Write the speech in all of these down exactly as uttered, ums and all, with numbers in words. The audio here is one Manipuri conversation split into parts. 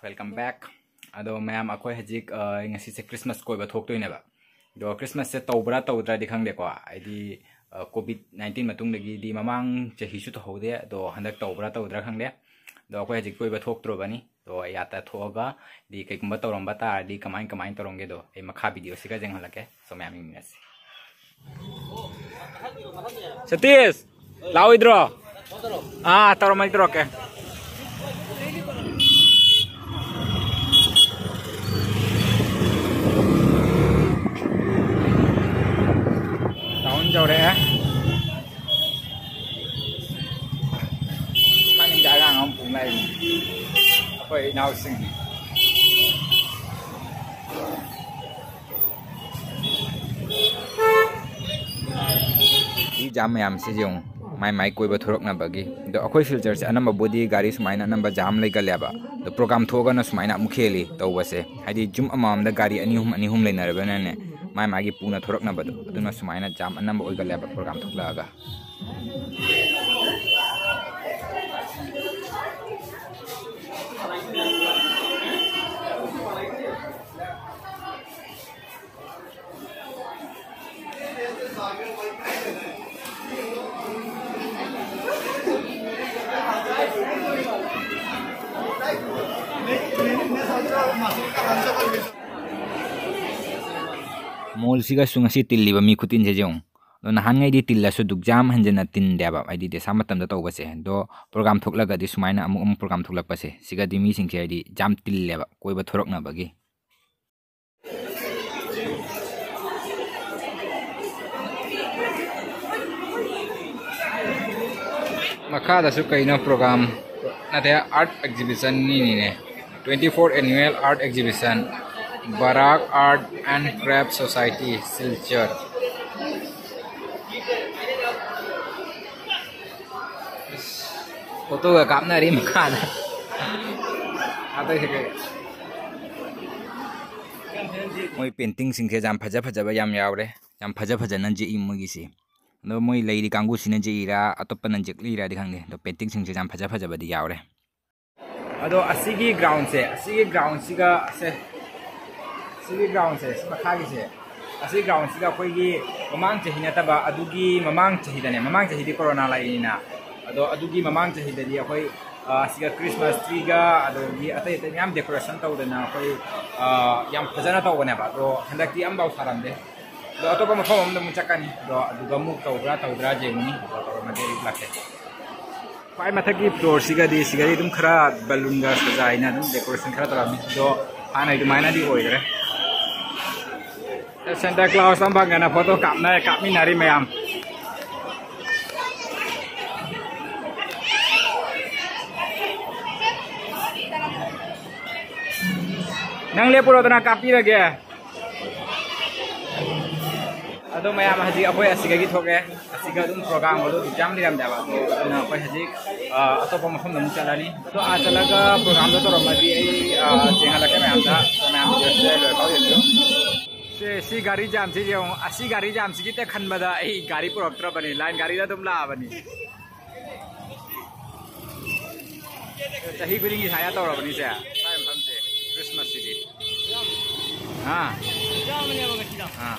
Welcome back. ꯑꯗꯣ ꯃꯌꯥꯝ, ꯑꯩꯈꯣꯏ ꯍꯧꯖꯤꯛ, ꯑ, ꯉꯁꯤꯁꯦ Christmas ꯀꯣꯏꯕ ꯊꯣꯛꯇꯣꯏꯅꯦꯕ꯫ ꯑꯗꯣ Christmasꯁꯦ ꯇꯧꯕ꯭ꯔꯥ ꯇꯧꯗ꯭ꯔꯥꯗꯤ ꯈꯪꯗꯦꯀꯣ, ꯍꯥꯏꯗꯤ, ꯑ, COVID nineteen ꯃꯇꯨꯡꯗꯒꯤꯗꯤ, ꯃꯃꯥꯡ ꯆꯍꯤꯁꯨ ꯇꯧꯍꯧꯗꯦ, ꯑꯗꯣ ꯍꯟꯗꯛ ꯇꯧꯕ꯭ꯔꯥ ꯇꯧꯗ꯭ꯔꯥ ꯈꯪꯗꯦ꯫ ꯑꯗꯣ ꯑꯩꯈꯣꯏ ꯍꯧꯖꯤꯛ ꯀꯣꯏꯕ ꯊꯣꯛꯇ꯭ꯔꯨꯕꯅꯤ꯫ ꯑꯗꯣ ꯌꯥꯇ ꯊꯣꯛꯑꯒ ꯗꯤ ꯀꯩꯒꯨꯝꯕ ꯇꯧꯔꯝꯕ ꯇꯥꯔꯗꯤ ꯀꯃꯥꯏ ꯀꯃꯥꯏꯅ ꯇꯧꯔꯝꯒꯦꯗꯣ ꯑꯩ ꯃꯈꯥ videoꯁꯤꯒ ꯌꯦꯡꯍꯜꯂꯛꯀꯦ꯫ So ꯃꯌꯥꯝ ꯌꯦꯡꯃꯤꯟꯅꯁꯤ꯫ ꯁꯇꯤꯁ, ꯂꯥꯛꯑꯣꯏꯗ꯭ꯔꯣ? ꯑꯥ, ꯇꯧꯔꯝꯃꯒꯦ, ꯇꯧꯔꯛꯀꯦ꯫ Town ꯌꯧꯔꯛꯑꯦ꯫ ꯃꯅꯤꯡꯗ ꯑꯉꯥꯡ ꯑꯃ ꯄꯨ ꯂꯥꯛꯏ꯫ ꯑꯩꯈꯣꯏ ꯏꯅꯥꯎꯁꯤꯡ꯫ ꯃꯤ ꯖꯥꯝ ꯃꯌꯥꯝꯁꯤ ꯌꯦꯡꯉꯨ, ꯃꯥꯏ ꯃꯥꯏ ꯀꯣꯏꯕ ꯊꯣꯔꯛꯅꯕꯒꯤ꯫ ꯑꯗꯣ ꯑꯩꯈꯣꯏ ꯁꯤꯜꯆꯔꯁꯦ ꯑꯅꯝꯕꯕꯨꯗꯤ ꯒꯥꯔꯤ ꯁꯨꯃꯥꯏꯅ ꯑꯅꯝꯕ ꯖꯥꯝ ꯂꯩꯒꯜꯂꯦꯕ꯫ ꯑꯗꯣ program ꯊꯣꯛꯑꯒꯅ ꯁꯨꯃꯥꯏꯅ ꯑꯃꯨꯛ ꯍꯦꯜꯂꯤ ꯇꯧꯕꯁꯦ, ꯍꯥꯏꯗꯤ ꯌꯨꯝ ꯑꯃꯃꯝꯗ ꯒꯥꯔꯤ ꯑꯅꯤ ꯑꯍꯨꯝ, ꯑꯅꯤ ꯑꯍꯨꯝ ꯂꯩꯅꯔꯕꯅꯤꯅꯅꯦ, ꯃꯥꯏ ꯃꯥꯒꯤ ꯄꯨꯅ ꯊꯣꯔꯛꯅꯕꯗꯣ, ꯑꯗꯨꯅ ꯁꯨꯃꯥꯏꯅ ꯖꯥꯝ ꯑꯅꯝꯕ ꯑꯣꯏꯒꯜꯂꯦꯕ program ꯊꯣꯛꯂꯛꯑꯒ꯫ Mallꯁꯤꯒꯁꯨ ꯉꯁꯤ ꯇꯤꯜꯂꯤꯕ ꯃꯤ ꯈꯨꯇꯤꯟꯁꯦ ꯌꯦꯡꯉꯨ꯫ ꯑꯗꯣ ꯅꯍꯥꯟꯉꯩꯗꯤ ꯇꯤꯜꯂꯁꯨ ꯗꯨꯛ ꯖꯥꯝ ꯍꯟꯖꯟꯅ ꯇꯤꯟꯗꯦꯕ, ꯍꯥꯏꯗꯤ ꯗꯦꯁꯥ ꯃꯇꯝꯗ ꯇꯧꯕꯁꯦ꯫ ꯑꯗꯣ program ꯊꯣꯛꯂꯒꯗꯤ ꯁꯨꯃꯥꯏꯅ ꯑꯃꯨꯛ ꯑꯃꯨꯛ program ꯊꯣꯛꯂꯛꯄꯁꯦ, ꯁꯤꯒꯗꯤ ꯃꯤꯁꯤꯡꯁꯦ ꯍꯥꯏꯗꯤ ꯖꯥꯝ ꯇꯤꯜꯂꯦꯕ ꯀꯣꯏꯕ ꯊꯣꯔꯛꯅꯕꯒꯤ꯫ ꯃꯈꯥꯗꯁꯨ ꯀꯩꯅꯣ program ꯅꯠꯇꯦ, art exhibitionꯅꯤꯅꯦ꯫ Twenty four annual art exhibition, Barak Art and Craft Society, Silchar. Photoꯒ ꯀꯥꯞꯅꯔꯤ ꯃꯈꯥꯗ꯫ ꯑꯇꯩꯁꯦ ꯀꯩ? ꯃꯣꯏ paintingꯁꯤꯡꯁꯦ ꯌꯥꯝ ꯐꯖ ꯐꯖꯕ ꯌꯥꯝ ꯌꯥꯎꯔꯦ꯫ ꯌꯥꯝ ꯐꯖ ꯐꯖꯅ ꯌꯦꯛꯏ ꯃꯣꯏꯒꯤꯁꯤ꯫ ꯑꯗꯣ ꯃꯣꯏ ꯂꯩꯔꯤ ꯀꯥꯡꯕꯨꯁꯤꯅ ꯌꯦꯛꯏꯔꯥ, ꯑꯇꯣꯞꯄꯅ ꯌꯦꯛꯂꯤꯔꯥꯗꯤ ꯈꯪꯗꯦ꯫ ꯑꯗꯣ paintingꯁꯤꯡꯁꯦ ꯌꯥꯝ ꯐꯖ ꯐꯖꯕꯗꯤ ꯌꯥꯎꯔꯦ꯫ ꯑꯗꯣ ꯑꯁꯤꯒꯤ groundꯁꯦ, ꯑꯁꯤꯒꯤ groundꯁꯤꯒ ꯑꯁꯦ, ꯑꯁꯤꯒꯤ groundꯁꯦ, ꯁꯤ ꯃꯈꯥꯒꯤꯁꯦ, ꯑꯁꯤ groundꯁꯤꯒ ꯑꯩꯈꯣꯏꯒꯤ ꯃꯃꯥꯡ ꯆꯍꯤ ꯅꯠꯇꯕ, ꯑꯗꯨꯒꯤ ꯃꯃꯥꯡ ꯆꯍꯤꯗꯅꯦ, ꯃꯃꯥꯡ ꯆꯍꯤꯗꯤ corona ꯂꯥꯛꯏꯅꯤꯅ, ꯑꯗꯣ ꯑꯗꯨꯒꯤ ꯃꯃꯥꯡ ꯆꯍꯤꯗꯗꯤ ꯑꯩꯈꯣꯏ, ꯑ, ꯁꯤꯒ Christmas treeꯒ ꯑꯗꯒꯤ ꯑꯇꯩ ꯑꯇꯩ ꯃꯌꯥꯝ decoration ꯇꯧꯗꯅ ꯑꯩꯈꯣꯏ, ꯑ, ꯌꯥꯝ ꯐꯖꯅ ꯇꯧꯕꯅꯦꯕ꯫ ꯑꯗꯣ ꯍꯟꯗꯛꯇꯤ ꯑꯝꯐꯥꯎ ꯁꯥꯔꯝꯗꯦ꯫ ꯑꯗꯣ ꯑꯇꯣꯞꯄ ꯃꯐꯝ ꯑꯃꯗ ꯑꯃꯨꯛ ꯆꯠꯀꯅꯤ꯫ ꯑꯗꯣ ꯑꯗꯨꯗ ꯑꯃꯨꯛ ꯇꯧꯕ꯭ꯔꯥ ꯇꯧꯗ꯭ꯔꯥ ꯌꯦꯡꯉꯨꯅꯤ꯫ ꯑꯗꯣ ꯇꯧꯔꯝꯃꯗꯤ ꯑꯩ ꯎꯠꯂꯛꯀꯦ꯫ ꯈ꯭ꯋꯥꯏ ꯃꯊꯛꯀꯤ floorꯁꯤꯒꯗꯤ ꯁꯤꯒꯗꯤ ꯑꯗꯨꯝ ꯈꯔ balloonꯒ ꯁꯖꯥꯏꯅ ꯑꯗꯨꯝ decoration ꯈꯔ ꯇꯧꯔꯝꯃꯤ꯫ ꯑꯗꯣ ꯍꯥꯟꯅꯒꯤ ꯑꯗꯨꯃꯥꯏꯅꯗꯤ ꯑꯣꯏꯗ꯭ꯔꯦ꯫ Santa Claus ꯑꯃ ꯐꯪꯒꯅ photo ꯀꯥꯞꯅ-, ꯀꯥꯞꯃꯤꯟꯅꯔꯤ ꯃꯌꯥꯝ꯫ ꯅꯪ ꯂꯦꯞꯄꯨꯔꯣꯗꯅ, ꯀꯥꯞꯄꯤꯔꯒꯦ꯫ ꯑꯗꯣ ꯃꯌꯥꯝ, ꯍꯧꯖꯤꯛ ꯑꯩꯈꯣꯏ ꯑꯁꯤꯗꯒꯤ ꯊꯣꯛꯑꯦ꯫ ꯑꯁꯤꯒ ꯑꯗꯨꯝ programꯒꯗꯣ ꯑꯗꯨꯝ ꯌꯥꯝ ꯂꯩꯔꯝꯗꯦꯕ꯫ ꯑꯗꯣ ꯑꯗꯨꯅ ꯑꯩꯈꯣꯏ ꯍꯧꯖꯤꯛ, ꯑ, ꯑꯇꯣꯞꯄ ꯃꯐꯝꯗ ꯑꯃꯨꯛ ꯆꯠꯂꯅꯤ꯫ ꯑꯗꯣ ꯑꯥ ꯆꯠꯂꯒ programꯗꯣ ꯇꯧꯔꯝꯃꯗꯤ ꯑꯩ, ꯑ, ꯌꯦꯡꯍꯜꯂꯛꯀꯦ ꯃꯌꯥꯝꯗ꯫ ꯑꯗꯣ ꯃꯌꯥꯝ videoꯁꯦ ꯂꯣꯏꯐꯥꯎ ꯌꯦꯡꯕꯤꯌꯨ꯫ ꯁꯦ, ꯁꯤ ꯒꯥꯔꯤ jamꯁꯤ ꯌꯦꯡꯉꯣ꯫ ꯑꯁꯤ ꯒꯥꯔꯤ jamꯁꯤꯒꯤ ꯇꯦꯛ ꯈꯟꯕꯗ ꯑꯩ ꯒꯥꯔꯤ ꯄꯨꯔꯛꯇ꯭ꯔꯕꯅꯤ꯫ Line ꯒꯥꯔꯤꯗ ꯑꯗꯨꯝ ꯂꯥꯛꯑꯕꯅꯤ꯫ ꯆꯍꯤ ꯈꯨꯗꯤꯡꯒꯤ ꯁꯨꯃꯥꯏꯅ ꯇꯧꯔꯕꯅꯤꯁꯦ, ꯁ꯭ꯋꯥꯏ ꯃꯐꯝꯁꯦ, Christmasꯁꯤꯗꯤ꯫ ꯑꯥ꯫ ꯑꯥ꯫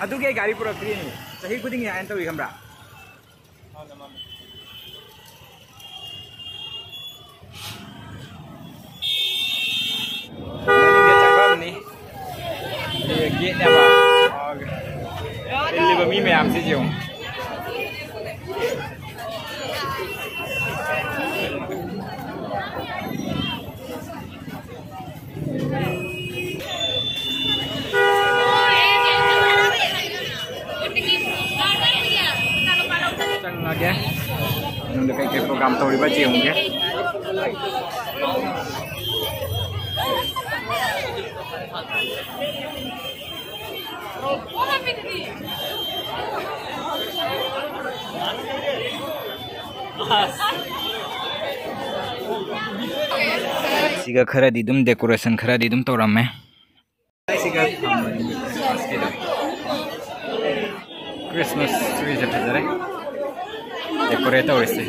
ꯑꯗꯨꯒꯤ ꯑꯩ ꯒꯥꯔꯤ ꯄꯨꯔꯛꯇ꯭ꯔꯤꯅꯤ꯫ ꯆꯍꯤ ꯈꯨꯗꯤꯡꯒꯤ ꯁꯨꯃꯥꯏꯅ ꯇꯧꯏ ꯈꯪꯕ꯭ꯔꯥ? ꯃꯅꯤꯡꯗ ꯆꯪꯐꯝꯅꯤ꯫ ꯁꯤ gateꯅꯦꯕ꯫ ꯏꯜꯂꯤꯕ ꯃꯤ ꯃꯌꯥꯝꯁꯤ ꯌꯦꯡꯉꯨ꯫ ꯆꯪꯉꯒꯦ꯫ ꯃꯅꯨꯡꯗ ꯀꯩꯀꯩ program ꯇꯧꯔꯤꯕ ꯌꯦꯡꯉꯨꯒꯦ꯫ ꯁꯤꯒ ꯈꯔꯗꯤ ꯑꯗꯨꯝ decoration ꯈꯔꯗꯤ ꯑꯗꯨꯝ ꯇꯧꯔꯝꯃꯦ꯫ ꯁꯤꯒ ꯊꯝꯕꯅꯤ Christmasꯀꯤꯗꯣ꯫ Christmas treeꯁꯦ ꯐꯖꯔꯦ decorate ꯇꯧꯔꯤꯁꯦ꯫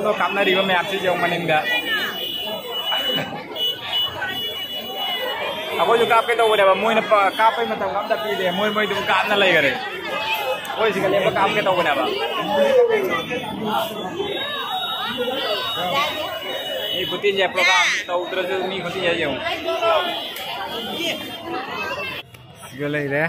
ꯑꯗꯣ ꯀꯥꯞꯅꯔꯤꯕ ꯃꯌꯥꯝꯁꯤ ꯌꯦꯡꯉꯨ ꯃꯅꯤꯡꯗ꯫ ꯑꯩꯈꯣꯏꯁꯨ ꯀꯥꯞꯀꯦ ꯇꯧꯕꯅꯦꯕ, ꯃꯣꯏꯅ ꯄ-, ꯀꯥꯞꯄꯩ ꯃꯇꯝꯒ ꯑꯝꯇ ꯄꯤꯗꯦ, ꯃꯣꯏ ꯃꯣꯏ ꯑꯗꯨꯝ ꯀꯥꯞꯅ ꯂꯩꯈꯔꯦ꯫ ꯑꯩꯈꯣꯏ ꯁꯤꯒ ꯂꯦꯞꯄ ꯀꯥꯞꯀꯦ ꯇꯧꯕꯅꯦꯕ꯫ ꯃꯤ ꯈꯨꯇꯤꯟꯁꯦ program ꯇꯧꯗ꯭ꯔꯁꯨ ꯃꯤ ꯈꯨꯇꯤꯟꯁꯦ ꯌꯦꯡꯉꯨ꯫ ꯁꯤꯒ ꯂꯩꯔꯦ꯫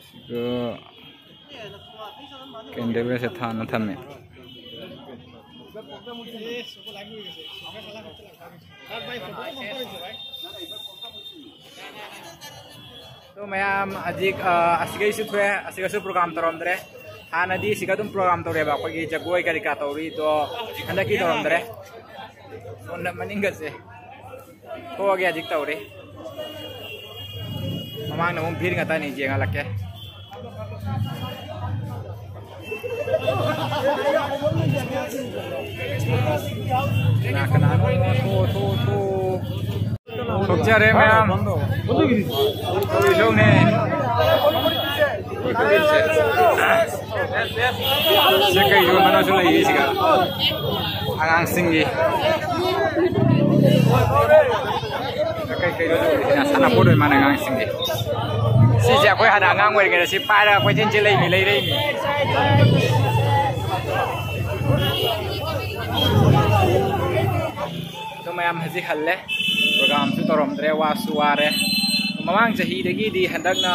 ꯁꯤꯒ candle ꯁꯦ ꯊꯥꯟꯅ ꯊꯝꯃꯦ꯫ ꯑꯗꯣ ꯃꯌꯥꯝ ꯍꯧꯖꯤꯛ, ꯑ, ꯑꯁꯤꯒꯩꯁꯨ ꯊꯣꯛꯑꯦ, ꯑꯁꯤꯒꯁꯨ program ꯇꯧꯔꯝꯗ꯭ꯔꯦ꯫ ꯍꯥꯟꯅꯗꯤ ꯁꯤꯒ ꯑꯗꯨꯝ program ꯇꯧꯔꯦꯕ, ꯑꯩꯈꯣꯏꯒꯤ ꯖꯒꯣꯏ ꯀꯔꯤ ꯀꯔꯥ ꯇꯧꯔꯤꯗꯣ ꯍꯟꯗꯛꯀꯤ ꯇꯧꯔꯝꯗ꯭ꯔꯦ꯫ ꯁꯣꯝꯗ ꯃꯅꯤꯡꯒꯁꯦ ꯊꯣꯛꯑꯒꯦ ꯍꯧꯖꯤꯛ ꯇꯧꯔꯤ꯫ ꯃꯃꯥꯡꯗ ꯑꯃꯨꯛ ꯚꯤꯔ ꯉꯥꯛꯇꯅꯤ, ꯌꯦꯡꯍꯜꯂꯛꯀꯦ꯫ ꯀꯅꯥ ꯀꯅꯥꯅꯣ? ꯊꯣꯛꯑꯣ, ꯊꯣꯛꯑꯣ, ꯊꯣꯛꯑꯣ꯫ ꯊꯣꯛꯆꯔꯦ ꯃꯌꯥꯝ꯫ ꯀꯔꯤ ꯁꯧꯅꯦ? ꯁꯤ ꯀꯩ ꯌꯣꯟꯕꯅꯣꯁꯨ ꯂꯩꯔꯤ ꯁꯤꯒ꯫ ꯑꯉꯥꯡꯁꯤꯡꯒꯤ꯫ ꯀꯩ ꯀꯩꯅꯣ ꯇꯧꯔꯤꯁꯤꯅ ꯁꯥꯟꯅꯄꯣꯠ ꯑꯣꯏ ꯃꯥꯅ ꯑꯉꯥꯡꯁꯤꯡꯒꯤ꯫ ꯁꯤꯁꯦ ꯑꯩꯈꯣꯏ ꯍꯥꯟꯅ ꯑꯉꯥꯡ ꯑꯣꯏꯔꯤꯉꯩꯗ ꯁꯤ ꯄꯥꯏꯔꯒ ꯀꯣꯏꯆꯦꯟ ꯆꯦꯜꯂꯛꯏꯅꯤ, ꯂꯩꯔꯛꯏꯅꯤ꯫ ꯑꯗꯣ ꯃꯌꯥꯝ ꯍꯧꯖꯤꯛ ꯍꯜꯂꯦ꯫ Programꯁꯨ ꯇꯧꯔꯝꯗ꯭ꯔꯦ, ꯋꯥꯁꯨ ꯋꯥꯔꯦ꯫ ꯃꯃꯥꯡ ꯆꯍꯤꯗꯒꯤꯗꯤ ꯍꯟꯗꯛꯅ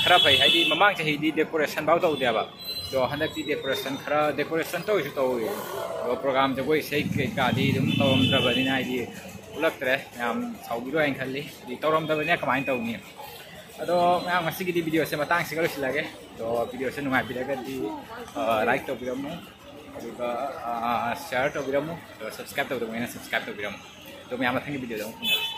ꯈꯔ ꯐꯩ, ꯍꯥꯏꯗꯤ ꯃꯃꯥꯡ ꯆꯍꯤꯗꯤ decoration ꯐꯥꯎ ꯇꯧꯗꯦꯕ꯫ ꯑꯗꯣ ꯍꯟꯗꯛꯇꯤ decoration ꯈꯔ, decoration ꯇꯧꯔꯤꯁꯨ ꯇꯧꯏ꯫ ꯑꯗꯣ program ꯖꯒꯣꯏ ꯏꯁꯩ ꯀꯩꯀꯥꯗꯤ ꯑꯗꯨꯝ ꯇꯧꯔꯝꯗ꯭ꯔꯕꯅꯤꯅ ꯍꯥꯏꯗꯤ ꯎꯠꯂꯛꯇ꯭ꯔꯦ꯫ ꯃꯌꯥꯝ ꯁꯥꯎꯕꯤꯔꯣꯏ ꯍꯥꯏꯅ ꯈꯜꯂꯤ꯫ ꯍꯥꯏꯗꯤ ꯇꯧꯔꯝꯗꯕꯅꯤꯅ ꯀꯃꯥꯏꯅ ꯇꯧꯅꯤ? ꯑꯗꯣ ꯃꯌꯥꯝ ꯉꯁꯤꯒꯤꯗꯤ videoꯁꯦ ꯃꯇꯥꯡꯁꯤꯒ ꯂꯣꯏꯁꯤꯜꯂꯒꯦ꯫ ꯑꯗꯣ videoꯁꯦ ꯅꯨꯡꯉꯥꯏꯕꯤꯔꯒꯗꯤ, ꯑ, like ꯇꯧꯕꯤꯔꯝꯃꯨ꯫ ꯑꯗꯨꯒ, ꯑ, share ꯇꯧꯕꯤꯔꯝꯃꯨ꯫ ꯑꯗꯨꯒ subscribe ꯇꯧꯗꯕꯉꯩꯅ subscribe ꯇꯧꯕꯤꯔꯝꯃꯨ꯫ ꯑꯗꯣ ꯃꯌꯥꯝ ꯃꯊꯪꯒꯤ videoꯗ ꯑꯃꯨꯛ ꯊꯦꯡꯅꯔꯁꯤ꯫